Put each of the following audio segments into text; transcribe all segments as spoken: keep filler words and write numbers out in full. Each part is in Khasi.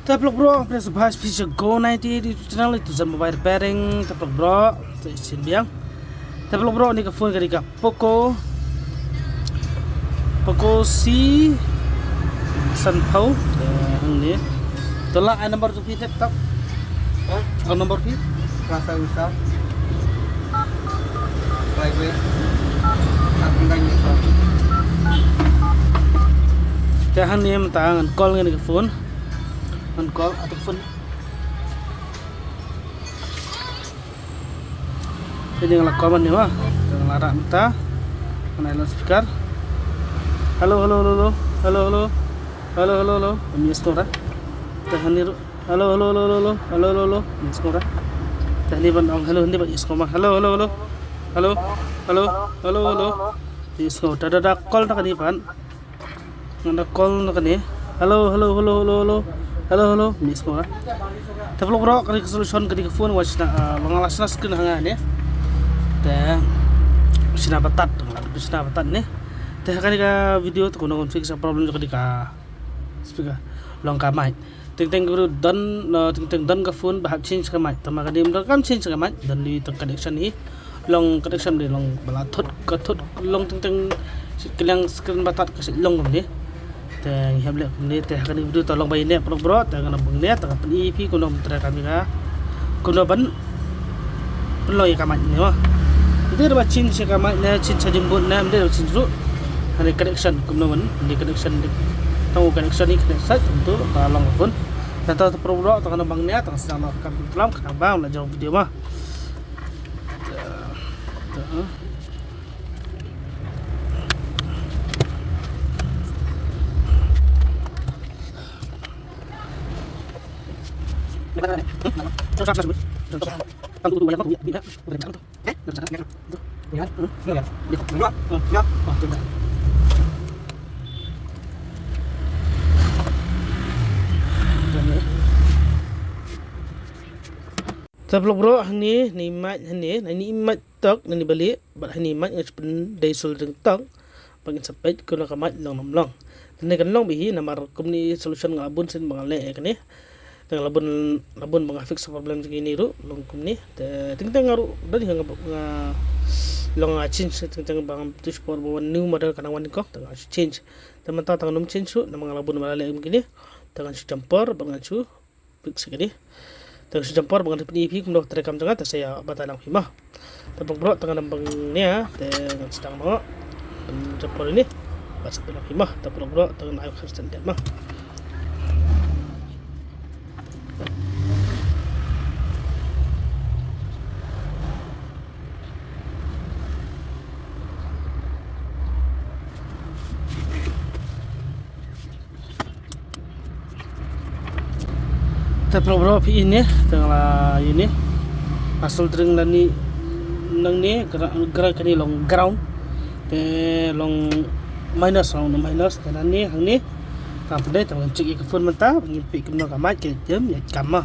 Te paralok bro, phi sa bha phi sha Go ninety-eight YouTube channel, ito zan mobile repairing, te paralok bro, te shisien biang. Te paralok bro, kane ka phone ka dei ka Poco, Poco C sanphew, te hangne. To lah ai number to phi tep tap. Hah? Ai number phi? Rasa usah. Bye bye. Aku ngan nyesal. Te hangne mynta ngan call ngan ka phone. Ngan call ata ka phone. Te ngan la call mynne ma. Te ngan la rah mynta. Ngan ai loudspeaker. Hello, hello, hello, hello. Hello, hello, hello, hello, hello. Ym ïohsngew ra. Te hangne ruh. Hello, hello, hello, hello, hello. Hello, hello, hello. Ym ïohsngew ra. Te hangne ban ong hello, hangne ban ïohsngew ma. Hello, hello, hello. Hello, hello, hello, hello. Ym ïohsngew. Te da da call na kane pat. Nga da call na kane. Hello, hello, hello, hello, hello. Hello, hello. Ym ïohsngew ra. Te paralok bro, kane ka solution kane ka phone wat shna, ah, ba nga la shna screen hangne. Te shna batat, shna batat ne. Te ha kane ka video te kumno ngan fix ka problem jong kane ka speaker. Long ka mic. Teng teng ka video don, ah, teng teng don ka phone ba hap change ka mic. Tangba kane ym donkam change ka mic. Don li tang connection hi. Long connection de long ba la thut ka thut long teng teng. Shi kylliang screen batat ka shi long kumne. Te ngi hap leh kumne te ha kane ka video to long ba ine paralok bro te ngan ym bang ne te ngan pyni ïa phi kumno ban trei kam ïa ka. Kumno ban pynlong ïa ka mic ne ma. Ym dei ba change ïa ka mic ne change ha jingmut ne ym dei ba change ruh. Hangne connection kumno ban ne connection dik. Tang u connection ne connect sait kumto ba long ka phone. Te to paralok bro te ngan ym bang ne te ngan sdang noh ka kam klam ka bang la jong video ma. Te, te, eh. Te paralok bro, hangne, ne mic hangne, ne mic tok, ne ba lieh, bad hangne mic nga shu pyndei soldering tok, ba ngin sa peit kumno ka mic long ne ym long. Te ne kan long bha hi namar kumne solution nga la bun sien ba nga leh ïa kane. Te nga la bun, la bun ba nga fix problem jong kine ruh long kumne. Te teng teng nga ruh don hi nga, nga long nga change teng teng ba ngam tu sport ba wan new model ka nang wan nyngkong te nga shu change. Te mynta te ngan ym change ruh namar nga la bun ba la leh kum kine. Te ngan shu jam por ba ngan shu fix ïa kane. Te ngan shu jam por ba ngan pyni ïa phi kumno trei kam jong nga te sa ïa batai lang phi ma. Te paralok bro te ngan ym bang ne te ngan sdang noh. Ngan jam por ine. Bad sa pyni lang phi ma. Te paralok bro te ngan ai kham sdang ma. Te paralok bro phi ine, te nga la ine. Nga soldering lane nangne, gra-, gra-, kane long ground. Te long minus, long minus, te lane hangne. Ka pynde, te ngan check ïa ka phone mynta, ngin peit kumno ka mic, ka jem ïa ka ma.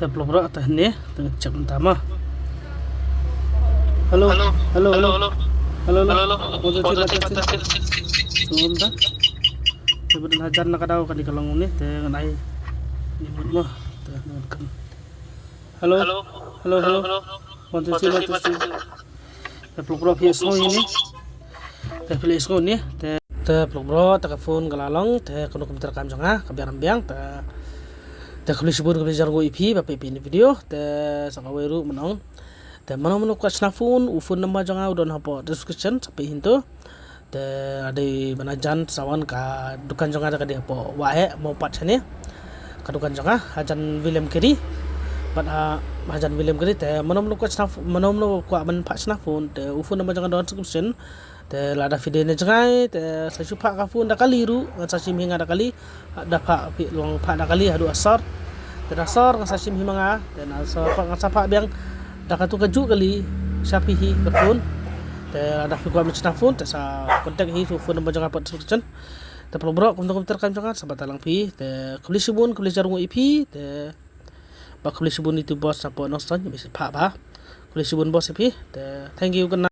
Te paralok bro, te hangne te ngan check mynta ma. Hello. Hello. Hello, hello. Hello, hello. Hello, hello. One, two, three, one, two, three. Sngewbha mynta. Te ba don hajar na ka daw kane ka long ne te ngan ai. Ni mut ma. Te ngan kan. Hello. Hello. Hello, hello. Hello, hello. One, two, three, one, two, three. Te paralok bro phi sngew ïa ine. Te phi sngew ïa ine. Te, te paralok bro te ka phone ka la long te kumno kumta ka kam jong nga ka biang biang te. Te khublei shibun khublei jar nguh ïa phi ba phi peit ïa ine i video te sa kawei ruh mynta. Te mano mano kwah shna phone, u phone number jong nga u don hapoh description, sa peit hi to. Te lada dei ban hajan sa wan ka dukan jong nga da ka dei hapoh Waheh, mo pat shane. Ka dukan jong nga hajan William Carey. Bad ha hajan William Carey te mano mano kwah shna ph-, mano mano kwah ban phah shna phone, te u phone number jong nga don description. Te lada phi dei na jngai te sa shu phah ka phone da kali ruh, ngan sa shim hi nga da kali. Da phah phi long phah da kali haduh asor. Te da asor ngan sa shim hi ma nga, te na asor pat ngan sa phah biang da katu kajuh kali sha phi hi ka phone. Te lada phi kwah ban shna phone te sa contact hi, u phone number jong nga pat description. Te paralok kumta kumta kam jong nga, sa bata lang phi. Te khublei shibun, khublei shibun ïa phi. Te ba khublei shibun ïa tu boss hapoh Nongstoiñ, ba phah ba. Khublei shibun boss ïa phi. Te thank you, good night.